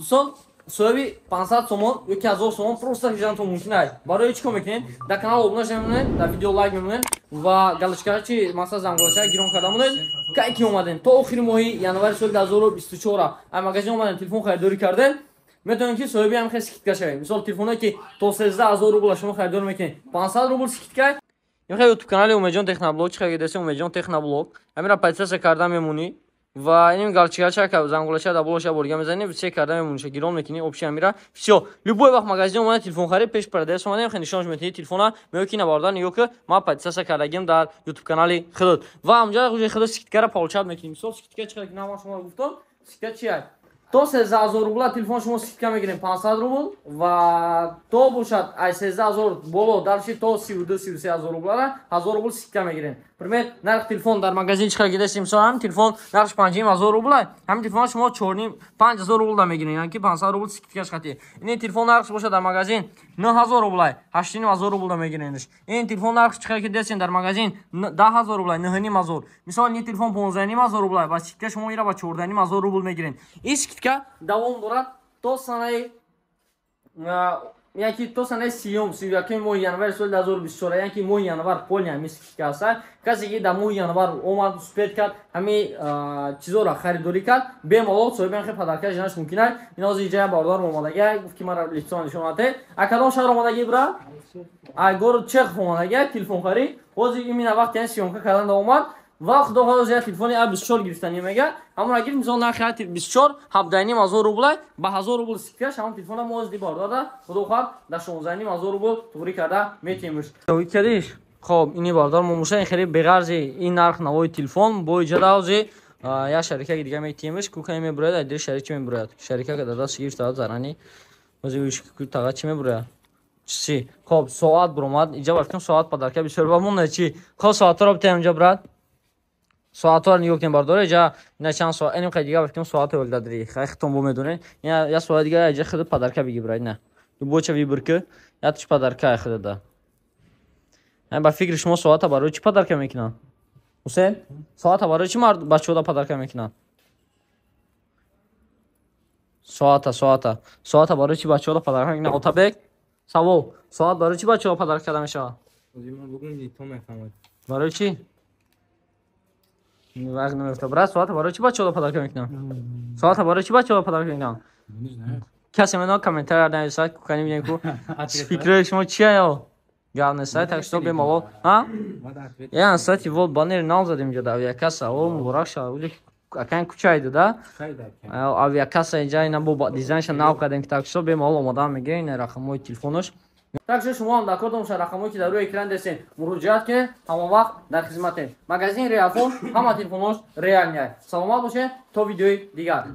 Дӯстон, соҳиби 500 сомон ёки 1000 сомон просто ҳижантон мумкин аст. Барои чӣ кор мекунед? Дар канал обуна шавед, дар видео лайк мемонед ва галочкачи масалан зангулача гирон карда монед. Кай ки омадем то охири моҳи январи соли 2024 ай магазин омадем, телефон харидорӣ кардем, метавонед ки соҳиби ҳам хел скидка шавед. Мисол, телефоне ки то 13 000 рубл шумо харидорӣ мекунед, 500 рубл скидка. Ин ютуб канали Умедҷон Техноблог, чӣ харидаси Умедҷон Техноблог, ҳамира подписаться карда мемонӣ ва иним галочкача, зангулача дар болоша борга мезанӣ, все карда мемониша, гирон мекунӣ общий ҳамира. Всё, любой вақт магазин омада, телефон харид, пеш продавец омада, хел нишонаш метиҳӣ телефона, меё ки набардан ё ки ма подписаться кардагим дар ютуб канали худот ва ҳамҷа уже худо скидкара получать мекунӣ. Мисол, скидка чӣ ки нама шумо гуфтам, скидка чи аст? То 13 000 рубла телефон шумо скидка мегирем 500 рубл ва то бошад ай 13 000 боло дальше то 32, 33 ҳазор рублара 1000 рубл скидка мегирем. Пример, нарх телефон дар магазин чӣ қадар гидасем? Мисол, ҳам телефон нархш 5,5 ҳазор рубла, ҳамин телефон шумо чорним 5000 рубл да мегирем, яъне ки 500 рубл скидкаш хати. Ин телефон нархш бошад дар магазин 9000 рубла, 8500 рубл да мегиренш. Ин телефон нархш чӣ қадар гидасем дар магазин? 10 000 рубла, 9500. Мисол, ин телефон 15,5 ҳазор рубла, ба скидка шумо ира ба 14,5 ҳазор рубл мегирем. Ин скидка давом дорад то санаи, яъне ки то санаи 30-ум, 31-уми моҳи январи соли 2024, яъне ки моҳи январ полный ҳамин скидка аста. Касе ки дар моҳи январ омад, успеть кард, ҳамин чизоро харидорӣ кард, бемалол соҳиби хел подарка жанаш мумкин аст. Ин ҳозир иҷая бародарам омадагия, гуфт ки мара лицо нишон ате. А кадом шаҳр омадагӣ, бра? А город Чехов омадагия телефон харид. Ҳозир именно вақти ҳамин съёмка кардан омад ва худо хоҳад, як телефони а 24 гирифтани мега, ҳамон гирифт. Мисол, нархи 24 17,5 ҳазор рубла, ба 1000 рубл скидкаш ҳамон телефона мо озди бародара, худо хоҳад, дар 16,5 ҳазор рубл туғрӣ карда метиҳемш. Кардиш. Хоб, ини бародар мо муша, ин хеле беғарзи ин нарх навои телефон бо иҷода ҳози як шарикаки дига метиҳемш. Кукани мебурояд, ай дили шарик чи мебурояд? Шарикака дар даст гирифта зарани ҳози тага чи мебурояд? Чи? Хоб, соат буромад иҷа. Ба соат подарка бисёр ба монда чи? Хоб, соатҳоро битаем инҷа, брат, соатҳоро нигоҳ кунем, бардора. Иҷа ина чанд соат, иним қай дига бифкем, соат дадари хитон бо медонед. Я соат дига иҷа худ подарка биги, брат, ина любойча выбор ки, ятиш подарка худада. Ба фикри шумо, соата барои чӣ подарка мекунанд? Ҳусен, соата барои чӣ бачаҳода подарка мекунанд? Соата барои чӣ бачаҳода подарка мекунанд? Отабек, савол: соат барои чӣ бачаҳо подарка карда мешавад? Барои чӣ? Вақт намефта, брат. Соата барои чӣ бачаҳода подарка мекунанд? Соата барои чӣ бачаҳода подарка мекунанд? Касе мено комментария нависад, кукани бинем ку фикрои шумо чия ё гап нест. Так что бемалол, а я кстати, вот баннер нав задем инҷа дар авиакасса. О, муборак шавад, акан кучайду да авиакасса инҷа ина бо дизайнша нав кардем. Так что бемалол омодан мегирем, ина рақамҳои телефонош. Так что шумо ҳам дар кор бошад, рақамҳое ки дар рӯи экран дестем, муроҷиат кунед, ҳамон вақт дар хизматем. Магазин Реалфон, ҳама телефонош реальный. Саломат бошед, то видеои дигар.